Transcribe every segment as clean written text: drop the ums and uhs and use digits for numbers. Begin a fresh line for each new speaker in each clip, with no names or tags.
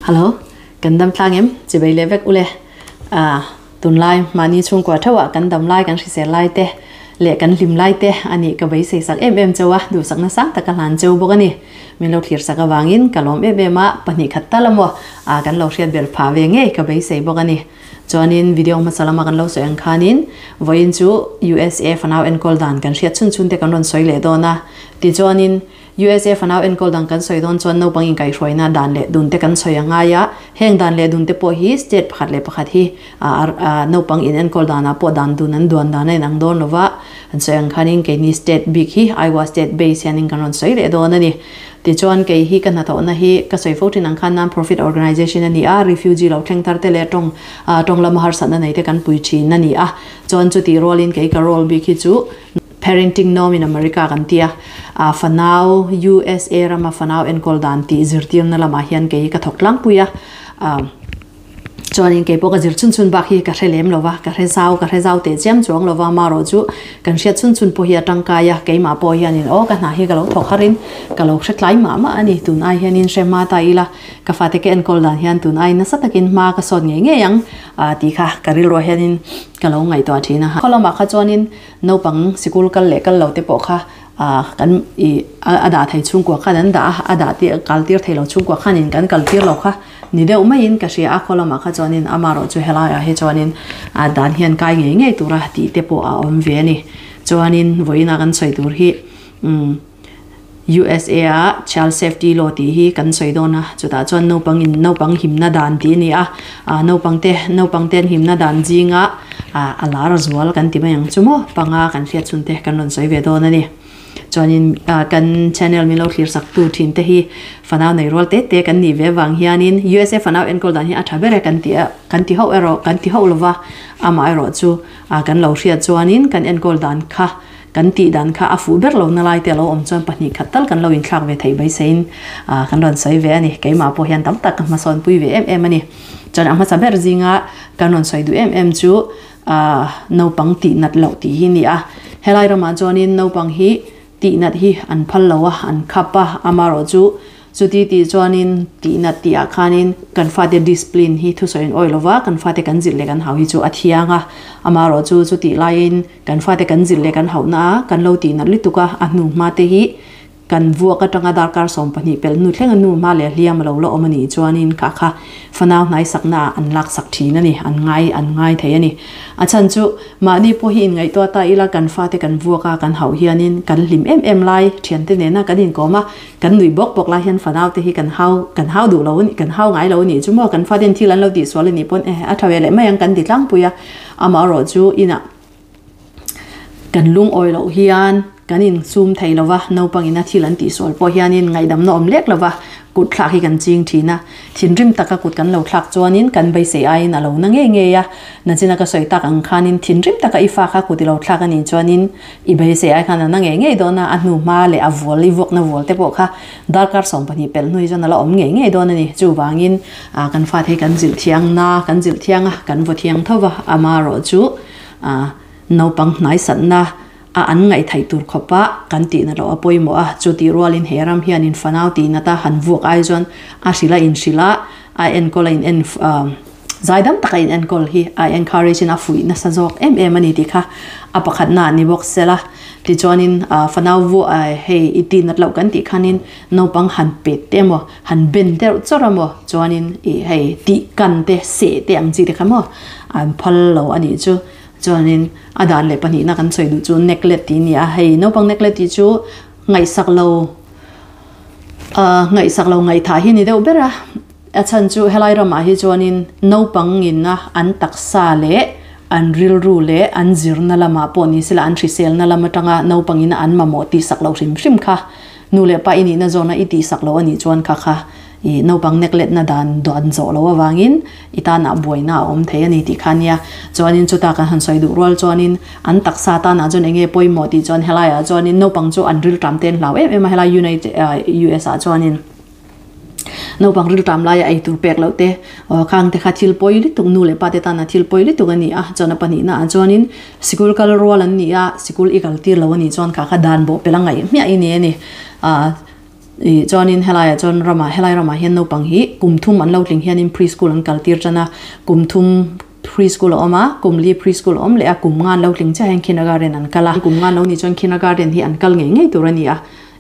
Hello, kan dam tlang em? Chibai leh vek ule. Ah, tunlai mahni chhungkua theuhah kan dam lai, kan hrisel lai te leh kan hlim lai te a nih ka beisei sak em em cheu a, duhsakna sang taka hlan cheu bawk a ni. Min lo thlir sak avangin ka lawm em em a, pahnih khat tal amaw ah kan lo hriat belh phah ve ngei ka beisei bawk a ni. Chuanin video hmasa lama kan lo sawi ang khanin vawiin chu USA fanau enkawl dan kan hriat chhun chhun te kan rawn sawi leh dawn a, tichuanin USA fanau enkawl dan kan sawi dawn chuan naupang inkaihhruaina dan leh dun te kan sawi a ngai a, heng dan leh dun te pawh hi state pakhat leh pakhat hi naupang in enkawl danah pawh dan dun an duan dan a inang dawn lo va, an sawi ang khanin keini state bik hi Iowa state base hianin kan rawn sawi leh dawn a ni. Tichuan kei hi ka hnathawhna hi ka sawi fo thin ang khan non-profit organization a ni a, refugee lo thleng thar te leh tawng tawng lama harsatna nei te kan pui thin a ni a, chuan chutih rualin kei ka role bik hi chu Parenting Norm in America kan ti a, fanau USA rama fanau enkawl dan tih zirtirna lamah hian kei ka thawk tlangpui a, Chuanin kei pawh ka zir chhun chhun bak hi ka hre lem lo va, ka hre zau, ka hre zau teh chiam chuang lo va, marawh chu kan hriat chhun chhun pawh hi a tangkai a, keimah pawh hianin aw ka hna hi ka lo thawk harin ka lo hre tlai mah mah a ni, tun ai hianin hre hma ta ila ka fate ka enkawl dan hian tun ai nasa takin hma ka sawt ngei ngei ang tih kha ka rilruah hianin ka lo ngaihtuah thin a. Khawlamah kha chuanin naupang sikul kal leh kal lo te pawh kha kan i a dah thei chhungkua khan an dah a, a dah tir kal tir thei lo chhungkua khanin kan kal tir lo kha ni deuh maiin ka hria a, khaw lamah kha chuanin amarawh chu helaiah hi chuanin a dan hian kai ngei ngei tura tih te pawh a awm ve a ni. Chuanin vawiina kan sawi tur hi umm USA a Child Safety Law tih hi kan sawi dawn a, chutah chuan naupangin naupang himna dan tih a ni a, naupang te naupang ten himna dan zinga a lar zual kan ti mai ang chu maw panga kan hriat chhun te kan rawn sawi ve dawn a ni. Chuanin kan channel min lo thlir sak tu thin te hi fanau nei rual te te kan nih ve vang hianin USA fanau enkawl dan hi a tha ber e kan ti a kan ti hauh erawh kan ti hauh lova amah erawh chu kan lo hriat chuanin kan enkawl dan kha Kan tih dan kha a fuh ber lo na lai te a lo awm chuan pahnih khat tal kan lo inthlak ve theih beiseiin kan rawn sawi ve a ni. Keimah pawh hian tam tak ka hmasawn pui ve em em a ni. Chuan a hmasa ber zinga kan rawn sawi duh em em chu naupang tih nat loh tih hi a ni a. Helai ramah chuanin naupang hi tih nat hi an phal lo a, an khap a, amarawh chu Chuti tih chuanin tihna tihah khanin kan fate discipline hi thusawiin awih lova kan fate kan zilh leh kan hau hi chu a thiang a, amarawh chu chutih laiin kan fate kan zilh leh kan hauhna a kan lo tihnat lutuk a, a hnu hma te hi kan vuak atanga darkar 12 pelh hnu thleng a nu hma leh hliam a lo la awm a nih chuanin kha kha fanau hnaisakna ah an laksak thin a ni, an ngai an ngai thei a ni. A chhan chu Mahni pawh hi inngaihtuah ta ila kan fate kan vuak a, kan hauh hianin kan hlim em em lai, thiante nena kan inkawm a, kan nuih bawk bawk lai hian fanau te hi kan hau, kan hau duh lo a ni, kan hau ngai lo a nih chu maw, kan faten thil an lo tihsual a nih pawn eh a tha ve leh mai ang kan ti tlangpui a, amaherawh chu inah kan lungawi loh hian kan insum thei lo va, naupangin a thil an tihsual pawh hianin ngaihdamna awm lek lo va, kut thlak hi kan ching thin a, thinrim taka kut kan lo thlak chuanin kan beisei aiin a lo na ngei ngei a, nachina ka sawi tak ang khanin thinrim taka i fa kha kut i lo thlak a nih chuanin i beisei ai khan a na ngei ngei dawn a, a hnu hma leh a vual i vuakna vual te pawh kha darkar 12 pelh hnu hi chuan a la awm ngei ngei dawn a ni. Chuvangin kan fate hi kan zilh thiang na, kan zilh thiang a, kan vaw thiang tho va, amaherawh chu naupang hnaisatna a an ngaihtheih tur khawpa kan tihna loh a pawimawh a, chutih rualin he ram hianin fanau tihna ta han vuak ai chuan a hrilh a inhrilh a, a enkawl a in en zaidam taka in enkawl hi a encourage in a fuih nasa zawk em em a ni tih kha a pakhatna a ni bawk sela. Tichuanin fanau vuah hei i tihnat loh kan tih khanin naupang han pet te emaw han ben deuh chawrh emaw chuanin ih hei tih kan te seh te ang chi te kha maw an phal lo a nih chu. Chuanin a dan leh pahnihna kan sawi duh chu necklet tih a ni a, hei naupang necklet tih chu ngaihsak lo ahh ngaihsak lo ngaihthah hi a ni deuh ber a, a chhan chu helai ramah hi chuanin naupang ina an taksa leh an rilru leh an zirna lamah pawh ni sela an hriselna lam atanga naupang ina an mamawh tihsak loh hrim hrim kha nu leh pa i nihna zawna i tihsak loh a nih chuan kha kha I naupang nekletna dan dan zawh loh avangin i tanah buaina a awm thei a ni tih kha a nia. Chuanin chuta kan han sawi duh rual chuanin an taksa tanah chuan eng nge pawimawh tih chuan helaiah chuanin naupang chu an rilṭam te an hlau em em a, helai United US ah chuanin naupang rilṭam laia ei tur pek loh te khang te kha thil pawi lutuk nu leh pa te tana thil pawi lutuk a ni a. Chuan a pahnihna ah chuanin sikul kal rual an ni a, sikul i kal tir lo a nih chuan kha kha dan bawh pel a ngaih hmiah i ni a ni. Ih chuanin helaiah chuan ramah helai ramah hian naupang hi kum thum an lo tling hianin preschool an kal tir tan a, kum thum preschool a awm a, kum li preschool a awm leh a, kum nga an lo tling chiah hian kindergarten an kal a, kum nga an lo nih chuan kindergarten hi an kal ngei ngei tur a ni a,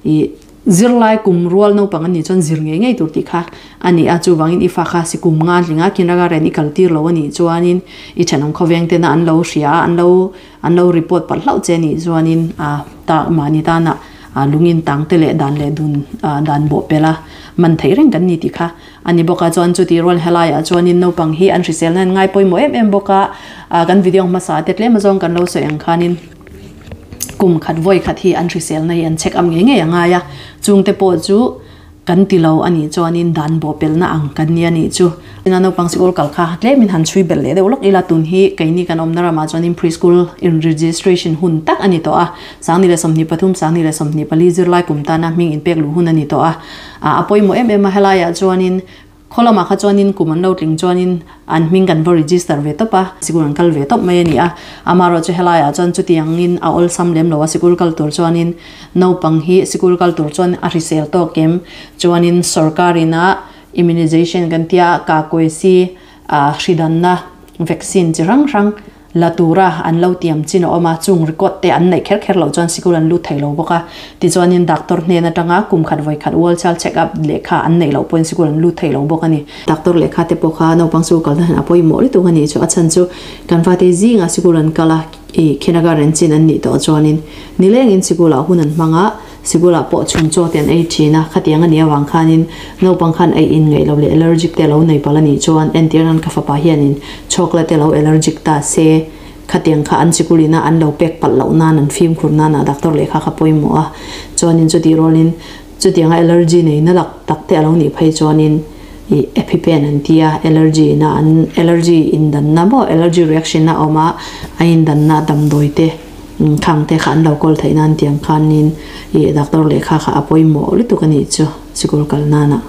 ih zirlai kum rual naupang an nih chuan zir ngei ngei tur tih kha a ni a, chuvangin i fa kha si kum nga tling a kindergarten i kal tir lo a nih chuanin i thenawm khawveng tena an lo hria a, an lo An lo report palh hlauh che a nih chuanin ta mahni tana lungin tang te leh dan leh dun dan bawh pelh a man theih reng kan ni tih kha a ni bawk a. Chuan chuti rual helaiah chuanin naupang hi an hriselna an ngai pawimawh em em bawk a, kan video hmasa te tlem azawng kan lo sawi ang khanin kum khat vawi khat hi an hriselna hi an check up ngei ngei a ngai a, chungte pawh chu Kan ti lo a nih chuanin dan bawhpelhna ang kan ni a nih chu. Ina naupang sikul kal kha tlemin han chhui belh leh deuh lawk ila tun hi keini kan awmna ramah chuanin preschool in registration hun tak a ni tawh a, 2023, 2024 zirlai kum tana hming inpek luh hun a ni tawh a, a pawimawh em em a helaiah chuanin Khaw lamah kha chuanin kum an lo tling chuanin an hming kan va register ve tawp a, sikul an kal ve tawp mai a ni a. Amaherawh chu helaiah chuan chutiangin a awlsam lem lo a, sikul kal tur chuanin naupang hi sikul kal tur chuan a hrisel tawk em? Chuanin sorkarina immunization kan tia kakuaisi hridanna vaccine chi hrang hrang La tura an lo tiam chin a awm a, chung record te an neih kher kher loh chuan sikul an lut thei lo bawk a. Tichuanin doctor hnen atanga kum khat vawi khat World Child Check Up lehkha an neih loh pawhin sikul an lut thei lo bawk a ni. Doctor lehkha te pawh kha naupang sikul kalna hian a pawimawh lutuk a nih chu. A chhan chu kan fate zingah sikul an kal a, ih kindergarten chin an nih tawh chuanin nilengin sikulah hun an hmang a, Sikulah pawh chhun chaw te an ei thin a, khatiang a nih avang khanin naupang khan ei in ngaih lo leh allergic te a lo nei palh a nih chuan entir nan ka fapa hianin chocolate te lo allergic ta se, khatiang kha an sikul ina an lo pek palh loh nan an fimkhur nan ah doctor lehkha kha pawimawh a, chuanin chutih rualin chutianga allergy nei na lak tak te a lo nih phei chuanin ih epipen an ti a, allergy ina an allergy indanna maw allergy reaction a awm a, a indanna damdawi te. Khang te kha an lo kawl theih nan tiang khanin ih doctor lehkha kha a pawimawh lutuk a nih chu sikul kal nana.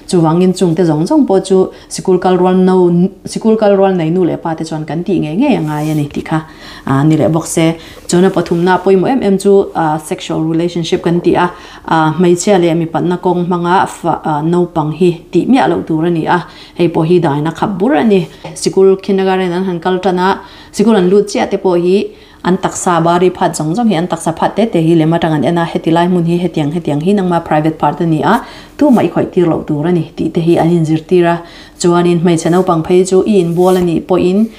Chuvangin chung te zawng zawng pawh chu sikul kal rual no sikul kal rual nei nu leh pa te chuan kan tih ngei ngei a ngai a ni tih kha a ni leh bawk se. Chuan a pathumna pawimawh em em chu sexual relationship kan tih a, hmeichhia leh mipatna kawng hmanga fa naupang hi tih miah loh tur a ni a, hei pawh hi daina khap bur a ni. Sikul kindergarten an han kal tan a, sikul an lut chiah te pawh hi An taksa bari phat zawng zawng hi an taksa phat te te hi lem atang an en a, heti lai hmun hi hetiang hetiang hi nangma private part a ni a, tumah i khawih tir loh tur a ni tih te hi an inzirtir a. Chuanin hmeichhe naupang phei chu i inbual a nih pawhin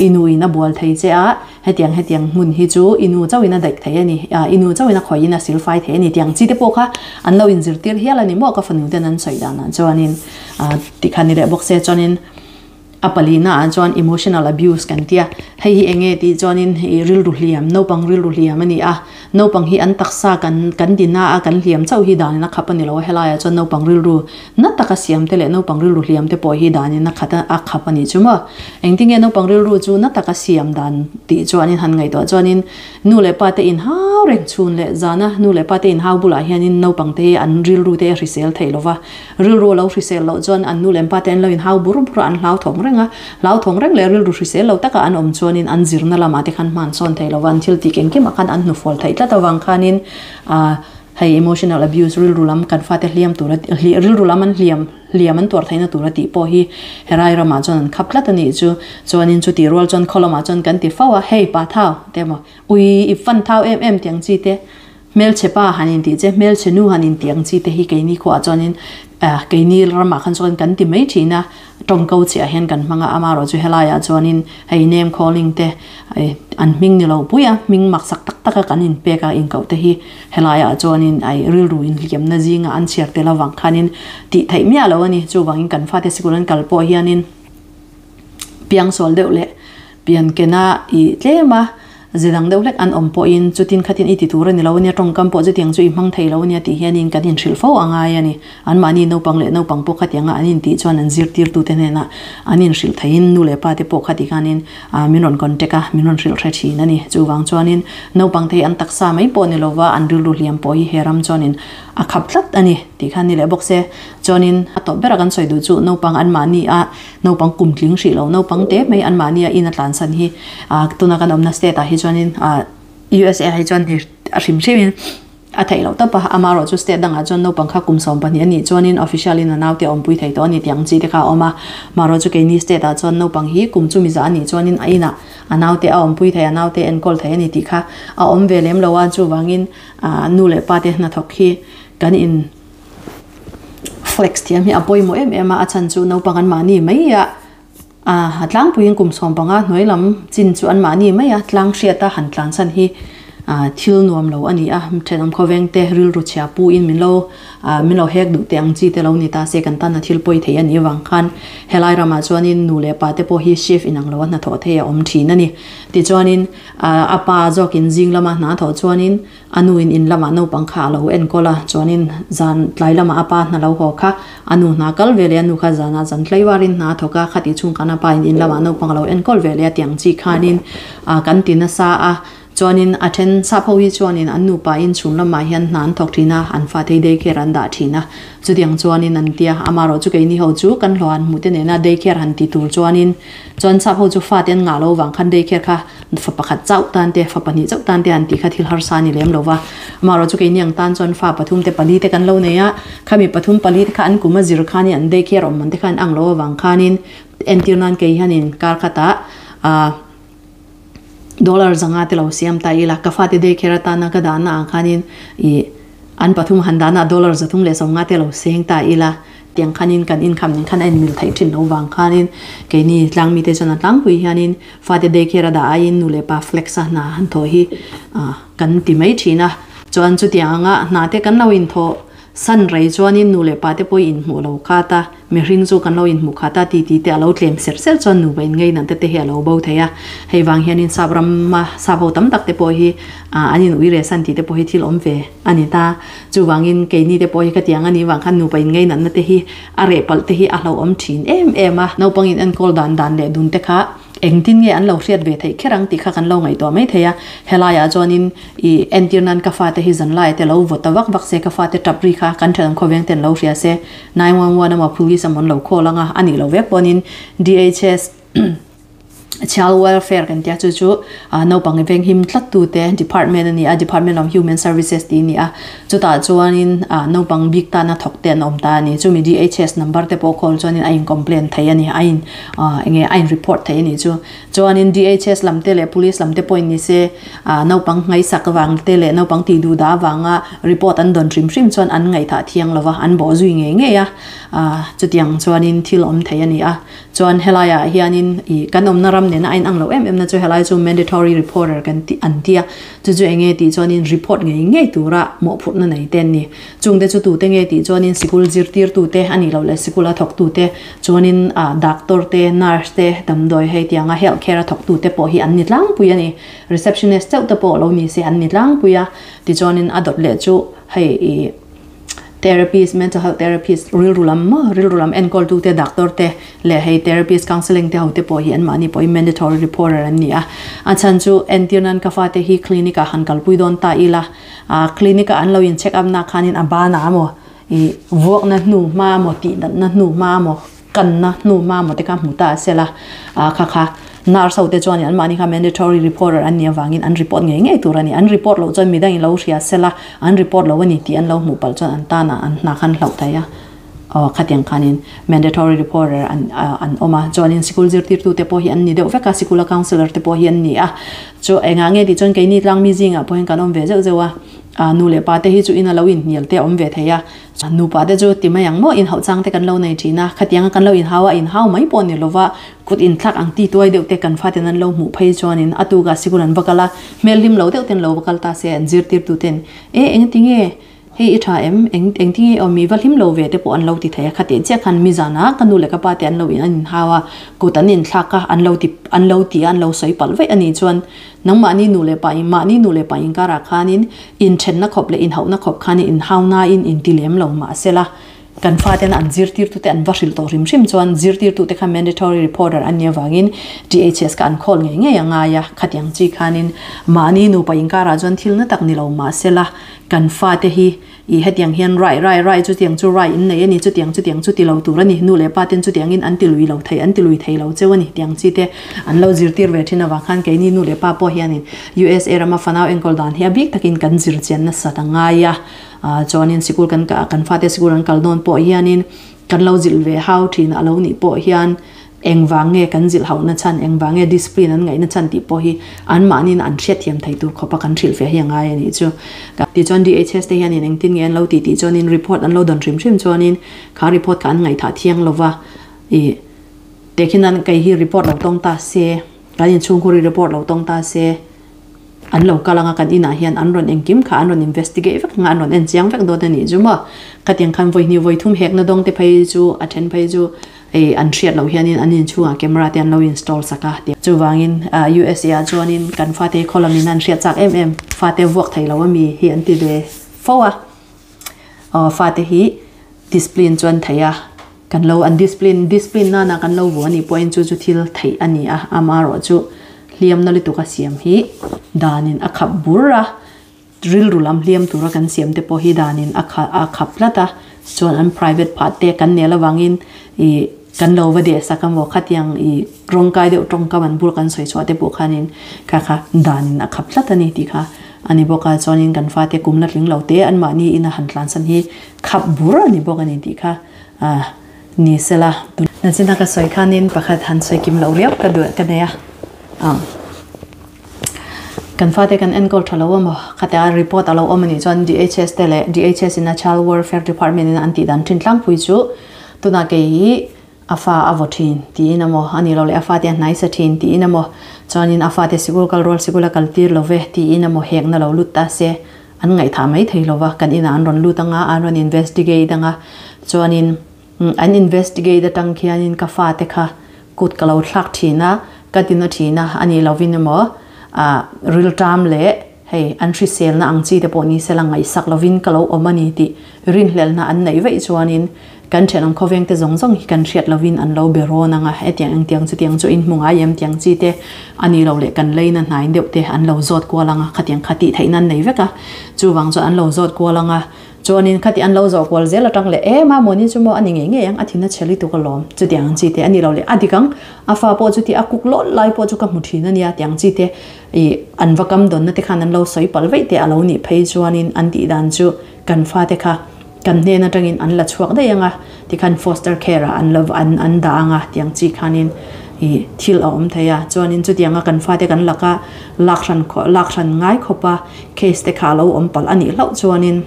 i nu in a bual thei che a, hetiang hetiang hmun hi chu i nu chauhin a daih thei a ni, i nu chauhin a khawihin a silfai thei a ni tiang chi te pawh kha an lo inzirtir hial a ni maw ka fanu ten an sawi danah chuanin tikhan ni leh bawk se chuanin A palina ah chuan emotional abuse kan tia, hei hi enge tih chuanin ih rilru hliam, naupang rilru hliam a ni a, naupang hi an taksa kan kan dina a kan hliam chauh hi danin a khap a ni lo a, helaiah chuan naupang rilru na taka siam te leh naupang rilru hliam te pawh hi danin a khat a khap a nih chu maw. Engtinge naupang rilru chu na taka siam dan tih chuanin han ngaihtuah chuanin Nu leh pa te inhau reng chhun leh zana nu leh pa te inhau bulah hianin naupang te hi an rilru te a hrisel thei lo va, rilru a lo hrisel loh chuan an nu leh pa te an lo inhau bur bur a, an hlauthawng reng a, hlauthawng reng leh rilru hrisel lo taka an awm chuanin an zirna lamah te khan hman sawn thei lo va, an thil tih kengkimah khan an hnufual theih tlat avang khanin ah hei emotional abuse rilru lam kan fate hliam tura rilru lam an hliam Hliam an tuar theihna tur a tih pawh hi herai ramah chuan an khap tlat a nih chu. Chuanin chutih rual chuan khaw lamah chuan kan ti fo a, hei pa thau te emaw, ui i fan thau em em tiang chi te, hmelchhe pa han intih che, hmelchhe nu han intih ang chi te hi keini khuaah chuanin keini ramah khan chuan kan ti mai thin a, tawngkau chiah hian kan hmang a, amaherawh chu helaiah chuanin hei name calling te an hming ni lo pui a, hming maksak tak taka kan inpek a inkoh te hi Helaiah chuanin ai rilru inhliamna zinga an chhiar tel avang khanin tih theih miah lo a ni. Chuvangin kan fate sikul an kal pawh hianin piangsual deuh leh pian kena i tlem a, ze dang deuh hlek an awm pawhin chutin khatin i ti tur a ni lo a nia, tawngkam pawh chutiang chu i hmang thei lo a nia tih hianin kan inhrilh fo a ngai a ni. Anmahni naupang leh naupang pawh khatianga an intih chuan an zirtirtute hnenah an inhrilh theihin nu leh pa te pawh khati khanin min rawn contact a, min rawn hrilh hre thin a ni. Chuvang chuanin naupang te hi an taksa mai pawh ni lova an rilru hliam pawh hi he ram chuanin a khap tlat a ni tih khan ni leh bawk se. Chuanin a tawp bera kan sawi duh chu naupang anmahni a naupang kum tling hrih lo naupang te mai anmahni a in a tlansan hi tuna kan awmna state ah hi chuanin USA ah hi chuan a hrim hrimin. A theih loh tawp a, amaherawhchu state dangah chuan naupang kha kum 12 a nih chuanin official in a naute a awmpui thei tawh a ni tih ang chi te kha a awm a. Amaherawhchu keini state ah chuan naupang hi kum chumi zah a nih chuanin a inah a naute a awmpui thei, a naute enkawl thei a ni tih kha a awm ve lem lo a, chuvangin nu leh pa te hnathawk hi kan in flex thiam hi a pawimawh em em a, a chhan chu naupang an mahni mai a a tlangpuiin kum 15 hnuai lam chin chu an mahni mai a tlang hriat a han tlansan hi thil nuam lo a ni a, thenawm khawveng te rilru chhia pu in min lo min lo hek duh teh ang chi te lo ni ta se kan tan a thil pawi thei a nih avang khan helai ramah chuanin nu leh pa te pawh hi shift inang lo a hnathawh thei a awm thin a ni. Tichuanin a pa zawkin zing lama hna thawh chuanin A nuin in lamah naupang kha a lo enkawl a, chuanin zan tlai lamah a pa hna lo haw kha a nu hna kal ve leh a nu kha zanah zan tlaivarin hna a thawk a, khatih chhung khan a pa in in lamah naupang a lo enkawl ve leh a tiang chi khanin kan ti nasa a, chuanin a then sap ho hi chuanin an nupa in chhung lamah hian hna an thawk thin a, an fate hi day care an dah thin a, chutiang chuanin an ti a, amaherawh chu keini ho chu kan hlawh han hmuh te nena day care han ti tur chuanin chuan sap ho chu fate an ngah lo vang khan day care kha Fa pakhat chauh tan te, fa pahnih chauh tan te han tih kha thil harsa a ni lem lo va. Amaherawh chu keini ang tan chuan fa pathum te pali te kan lo nei a, khami pathum pali te kha an kum a zir khanin an daycare awm man te kha an ang lo avang khanin entir nan kei hianin kar khatah ah dollar zanga te lo siam ta ila, ka fate daycare atana ka dahna ah khanin ih an pathum han dahna ah dollar 350 te lo seng ta ila. Tiang khanin kan inkham nen khan a inmil theih thin lo vang khanin keini tlangmi te chuan a tlangpui hianin fate daycare a dah aiin nu leh pa flex a hna han thawh hi kan ti mai thin a. Chuan chutiang anga hna te kan lo inthawh san rei chuanin nu leh pa te pawh inhmuh lo khat a, mihring chu kan lo inhmuh khat a ti ti te a lo tlem serh serh chuan nupa inngeihna te te hi a lo bo thei a. Hei vang hianin sap rama sap ho tam tak te pawh hi an in ui reh san tih te pawh hi thil awm ve a ni ta. Chuvangin keini te pawh hi khatiang a nih vang khan nupa inngainatna te hi a reh palh te hi a hlauhawm thin em em a. Naupang in enkawl dan dan leh dun te kha engtin nge an lo hriat ve theih kher ang tih kha kan lo ngaihtuah mai thei a. Helaiah chuanin i entir nan ka fate hi zanlai te lo vaw ta vak vak se, ka fate tap ri kha kan thenawm khawveng ten lo hria se, 911 emaw police emaw an lo call anga a nih loh vek pawhin DHS Child Welfare kan tia chu chu naupang i venghim tlat tu te department a ni a, Department of Human Services tih a ni a, chutah chuanin naupang bik tana thawk te an awm ta a ni. Chumi DHS number te pawh call chuanin a in complaint thei a ni, a in enge a in report thei a nih chu. Chuanin DHS lam te leh police lam te pawhin ni se naupang ngaihsak vang te leh naupang tih duh dah avanga report an dawn hrim hrim chuan an ngaihthah thiang lo va, an bawh zui ngei ngei a, chutiang chuanin thil awm thei a ni a. Chuan helaiah hianin ih kan awmna ram nena a inang lo em em na chu helai chu mandatory reporter kan tih an ti a, chu chu eng nge tih chuanin report ngei ngei tura mawhphurhna nei te an ni. Chungte chu tute nge tih chuanin sikul zirtirtute a nih loh leh sikula thawktute chuanin ah doctor te, nurse te, damdawi hei tianga health care a thawktute pawh hi an ni tlangpui a ni. Receptionist chauh te pawh lo ni se an ni tlangpui a, tichuanin a dawt leh chu hei ih Therapist, mental health therapist, rilru lam maw, rilru lam enkawltu te, doctor te leh hei therapist counselling te ho te pawh hi anmahni pawhin mandatory reporter an ni a. A chhan chu entir nan ka fate hi clinic ah han kalpui dawn ta ila, ah clinic a an lo in check up nak khanin a banah emaw ih vuakna hnu hma emaw tihnatna hnu hma emaw kanna hnu hma maw te kha hmu ta a sela, ah kha kha nurse ho te chuanin anmahni kha mandatory reporter an nih avangin an report ngei ngei tur a ni. An report loh chuan midangin lo hria sela, an report lo a ni tih an lo hmuh palh chuan an tanah an hna khan hlauh thei a. Aw khatiang khanin mandatory reporter an an awm a, chuanin sikul zirtirtute pawh hi an ni deuh vek a, sikula counsellor te pawh hi an ni a. Chu engah nge tih chuan keini tlangmi zingah pawhin kan awm ve zeuh zeuh a, ah nu leh pa te hi chu ina lo inhnial te a awm ve thei a. Nupa te chu ti mai ang maw inhauh chang te kan lo nei thin a, khatianga kan lo inhau a, inhau mai pawh ni lova kut inthlak ang ti tuai deuh te kan faten an lo hmuh phei chuanin a tuka sikul an va kal a, hmel hlim lo deuh ten lo va kal ta se an zirtirtu ten e engtinge hei i tha em, eng engtinge aw mi va hlim lo ve te pawh an lo ti thei a, khatih chiah khan mi zana ka nu leh ka pa te an lo in an inhau a, kut an inthlak a, an lo ti an lo ti a, an lo sawi palh vaih a nih chuan Nangmahni nu leh pa in mahni nu leh pa inkarah khanin inthenna khawp leh inhauhna khawp khanin inhaunain inti lem lo mahsela, Kan faten an zirtirtute an va hrilh tawh hrim hrim chuan zirtirtute kha mandatory reporter an nih avangin DHS kha an call ngei ngei a ngai a, khatiang chi khanin mahni nupa inkarah chuan thil na tak ni lo mahsela kan fate hi i hetiang hian rai rai rai chutiang chu rai in nei a ni, chutiang chutiang chu ti lo tur a ni, nu leh pa ten chutiangin an ti lui lo thei an ti lui thei lo cheu a ni tiang chi te an lo zirtir ve thin avang khan keini nu leh pa pawh hianin USA rama fanau enkawl dan hi a bik takin kan zir chian nasat a ngai a. Chuanin sikul kan kan fate sikul an kal dawn pawh hianin kan lo zilh ve hau thin a lo nih pawh hian engvang nge kan zilh hauhna chhan, engvang nge discipline an ngaihna chhan tih pawh hi anmahniin an hriatthiam thei tur khawpa kan hrilh ve hi a ngai a nih chu. Tichuan DHS te hianin engtin nge an lo tih tih chuanin report an lo dawn hrim hrim chuanin kha report kha an ngaihthah thiang lova ih tekhin an kei hi report lo tawng ta se, kan inchhungkhur hi report lo tawng ta se. An lo kal anga kan inah hian an rawn engkim kha an rawn investigate vek anga an rawn en chiang vek dawn a nih chu maw. Khatiang khan vawihnih vawithum hekna dawng te phei chu a then phei chu ei an hriat loh hianin an inchhungah camera te an lo install sak a tih. Chuvangin USA ah chuanin kan fate hi khawlamin an hriat chak em em fate vuak thei lo ami hi an ti ve fo a. Aw fate hi discipline chuan thei a kan lo an discipline discipline nana kan lo vuah anih pawhin chu chu thil theih a ni a amaherawhchu hliamna lutuk a siam hi danin a khap bur a rilru lam hliam tura kan siam te pawh hi danin a kha a khap tlat a chuan an private part te kan nel avangin ih kan lo va deh sak emaw khatiang ih rawngkai deuh tawngkam an bul kan sawi chhuah te pawh khanin kha kha danin a khap tlat a ni tih kha a ni bawk a chuanin kan fate kum la tling lo te anmahni ina han tlansan hi khap bur a ni bawk a ni tih kha a ni sela. Nachina ka sawi khanin pakhat han sawi kim loh riau ka duh ka nei a kan fate kan enkawl tha lo emaw khata report a lo awm a nih chuan DHS te leh DHS in a Child Welfare Department in an tih dan thin tlangpui chu tunah kei hi a fa a vaw thin tiin emaw a nih loh leh a fate a hnaisa thin tiin emaw chuanin a fate sikul kal rual sikul a kal tir lo ve tiin emaw hekna lo lut ta se an ngaihthah mai thei lo va, kan inah an rawn lut anga an rawn investigate anga chuanin an investigate atang khianin ka fate kha kut ka lo thlak thin a, ka tina thin a, a nih lovin emaw ah rilṭam leh hei an hriselna ang chi te pawh ni sela ngaihsak lovin ka lo awm a ni tih rinhlelhna an neih vaih chuanin Kan thenawm khawveng te zawng zawng hi kan hriat lovin an lo be rawn ang a, hetiang engtiang chutiang chu in hmu ngai em tiang chi te a nih loh leh kan leina hnai deuh te an lo zawt kual ang a, khatiang kha tih theihna an nei vek a, chuvang chuan an lo zawt kual ang a, chuanin khati an lo zawh kual zel atang leh e mamawni chu maw a ni ngei ngei ang a thin a chhe lutuk alawm chutiang ang chi te a nih loh leh a dik ang a fa pawh chuti a kuk lawt lai pawh chu ka hmu thin a nia tiang chi te ih an va kam dawnna te khan an lo sawi palh vaih te a lo nih phei chuanin an tih dan chu kan fate kha Kan hnen atangin an la chhuak daih anga tikhan foster care ah an lo an an dah anga tiang chi khanin ih thil a awm thei a chuanin chutianga kan fate kan laka lak hran khawh lak hran ngai khawpa case te kha a lo awm palh a nih hlauh chuanin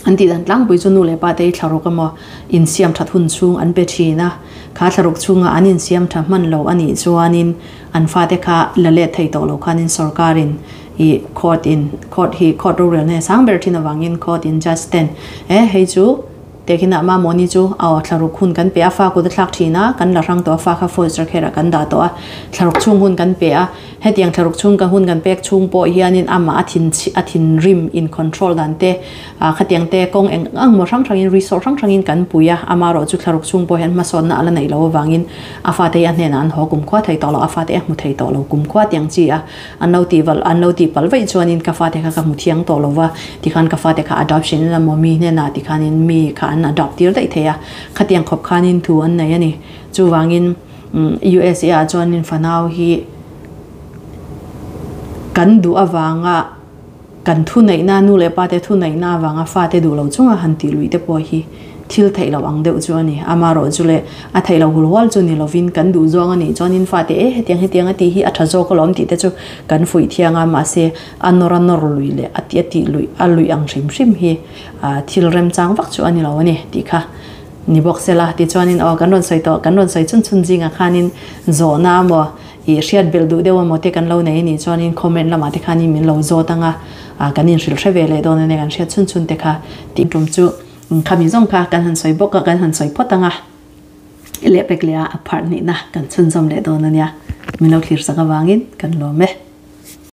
an tih dan tlangpui chu nu leh pa te hi thlaruk emaw insiam that hun chhung an pe thin a kha thlaruk chhunga an insiam tha hman lo a nih chuanin an fate kha la let thei tawh lo khanin sorkarin I court in court hi court rorelna hi a sang ber thin avangin court in judge ten e hei chu tehkhinah mamawni chu aw thlaruk hun kan pe a fa kut a thlak thin a kan la hrang tawh a fa kha foster care ah kan dah tawh a thlaruk chhung hun kan pe a hetiang thlaruk chhung ka hun kan pek chhung pawh hianin amah a thin a thinrim in control dan te ah khatiang te kawng eng ang maw hrang hrangin resort hrang hrangin kan pui a amaherawh chu thlaruk chhung pawh hian hmasawnna a la neih loh avangin a fate hi a hnenah an haw kumkhua thei tawh lo a fate a hmu thei tawh lo kumkhua tiang chi a An lo tih valh, an lo tih palh vaih chuanin ka fate kha ka hmu thiang tawh lo va, tikhan ka fate kha adoption in emaw mi hnenah tikhanin mi kha an adopt tir daih thei a, khatiang khawp khanin thu an nei a ni. Chuvangin USA ah chuanin fanau hi kan duh avanga kan thuneihna, nu leh pa te thuneihna avanga fate duh lo chunga han tih luih te pawh hi Thil theih loh ang deuh chu a ni. Amaherawh chu leh a theih loh hul hual chu ni lovin kan duh zawng a nih chuanin fate e hetiang hetiang a tih hi a tha zawk alawm tih te chu kan fuih thiang a, mahse a nawr a nawr lui leh a tih a tih luih a luih ang hrim hrim hi thil remchang vak chu a ni lo a ni tih kha ni bawk sela. Tichuanin aw kan rawn sawi tawh kan rawn sawi chhun chhun zingah khanin zawhna emaw ih hriat belh duh deuh emaw te kan lo nei a nih chuanin comment lamah te khanin min lo zawt ang a, kan inhrilh hre ve leh dawn a nia kan hriat chhun chhun te kha tih tum chu. Khami zawng kha kan han sawi bawk a, kan han sawi phawt ang a, lehpek leh a a pharh hnihna kan chhunzawm leh dawn a nia. Min lo thlir sak avangin kan lawm e.